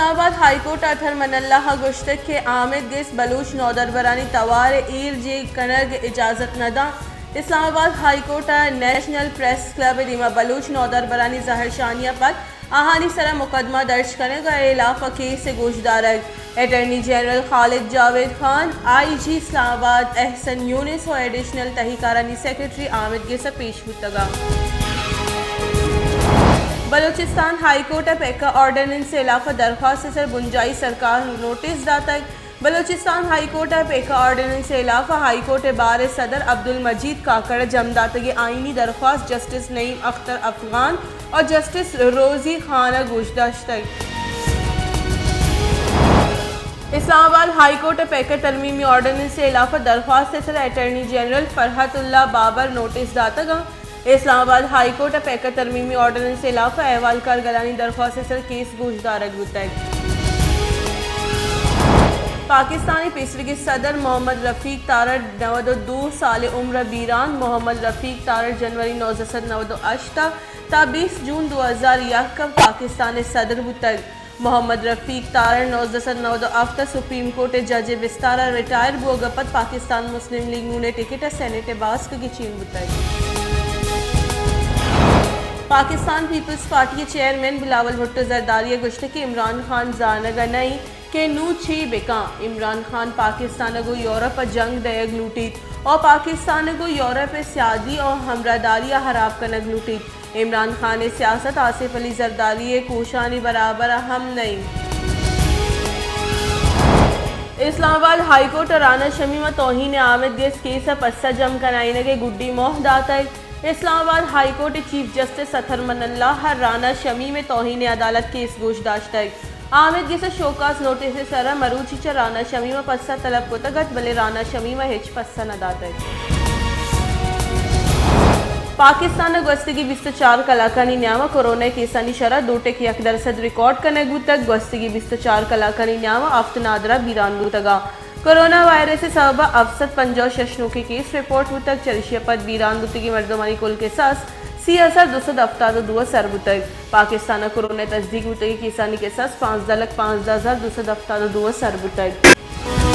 اسلام آباد high court ءَ اطہر من اللہ ءَ گوشتگ کہ آمید گس بلوچ نودربرانی توار ءِ ایر جیگ کنگ ءِ اجازت نہ داں۔ اسلام آباد ہائی کورٹ ءَ نیشنل پریس کلب ءِ دیما بلوچ نودربرانی زہرشانی ءَ پد آہانی سرا مقدمہ درج کنگ ءُ اے ہلاف ءَ کیس ءِ گوشدارگ۔ اٹارنی جنرل خالد جاوید خان، آئی جی اسلام آباد احسن یونس ءُ ایڈیشنل تہی کارانی سیکرٹری آمید گس ءَ پیش بوتگ اَنت۔ بلوچستان ہائی کورٹ ءَ پیکر آرڈیننس ءِ ہلاف ءَ درخواست ءِ سر بنجاہی سرکار ءَ نوٹس داتگ۔ بلوچستان ہائی کورٹ ءَ پیکر آرڈیننس ءِ ہلاف ءَ ہائی کورٹ ءِ بار ءِ صدر عبدالمجید کاکڑ ءَ جم داتگیں آئینی درخواست جسٹس نعیم اختر افغان ءُ جسٹس روزی خان ءَ گوشداشتگ۔ اسلام آباد ہائی کورٹ ءَ پیکر ترمیمی آرڈیننس ءِ ہلاف ءَ درخواست ءِ سر ءَ اٹارنی جنرل فرحت اللہ بابر ءَ نوٹس داتگ اَنت۔ اسلام آباد ہائی کورٹ ءَ پیکر ترمیمی آرڈیننس ءِ ہلاف ءَ احوالکار گلانی درخواست ءِ سر ءَ کیس گوشدارگ بوتگ۔ پاکستان ءِ پیسریگیں صدر محمد رفیق تارڑ نود ءُ دو سال ءِ عمر ءَ بیران۔ محمد رفیق تارڑ جنوری نوزدہ سد نود ءُ ہشت ءَ تا بیست جون دو ہزار یک ءَ پاکستان ءِ صدر بوتگ۔ محمد رفیق تارڑ نوزدہ سد نود ءُ ہفت ءَ سپریم کورٹ ءِ جج ءِ بستار ءَ ریٹائر بوگ ءَ پد پاکستان مسلم لیگ نون ءِ ٹکٹ ءَ سینیٹ ءِ باسک ءَ گچین بوتگ۔ پاکستان پیپلز پارٹی ءِ چیئرمین بلاول بھٹو زرداری ءَ گوشتگ کہ عمران خان زانگ ءَ نہ اِنت کہ نوں چے بہ کن۔ عمران خان پاکستان ءَ گوں یورپ ءَ جنگ دئیگ لوٹیت ءُ پاکستان ءَ گوں یورپ ءِ سیادی ءُ ہمراہداری ءَ ہراب کنگ لوٹیت۔ عمران خان ءِ سیاست آصف علی زرداری ءِ کوشانی برابر ءَ ہم نہ اِنت۔ اسلام آباد ہائی کورٹ ءَ رانا شمیم ءِ توہین آمید گس کیس ءِ پسہ جم کنائینگ ءِ گڈی موہ داتگ۔ اسلام آباد ہائی کورٹ ءِ چیف جسٹس اطہر من اللہ ءَ رانا شمیم ءِ توہین عدالت کیس گوش داشتگ۔ آمید گس ءَ شوکاز نوٹس ءِ سر ءَ مروچی چہ رانا شمیم ءَ پسہ طلب کتگ اَت، بلے رانا شمیم ءَ ہچ پسہ نہ داتگ۔ پاکستان ءَ گوستگیں بیست ءُ چار کلاکانی نیام ءَ کورونا ءِ کیسانی شرح دو ٹک یک درسد ریکارڈ کنگ بوتگ۔ گوستگیں بیست ءُ چار کلاکانی نیام ءَ ہفت نادراہ بیران بوتگ اَنت۔ کورونا وائرس ءِ سبب ءَ ہفت سد پنجاہ ءُ شش نوکیں کیس رپورٹ بوتگ، چریشی ءَ پد بیران بوتگیں مردمانی کل کساس سی ہزار دو سد ہفتاد ءُ دو ءَ سر بوتگ۔ پاکستان ءَ کورونا ءِ تصدیق بوتگیں کیسانی کساس پانزدہ لکھ پانزدہ ہزار دو سد ہفتاد ءُ دو ءَ سر بوتگ۔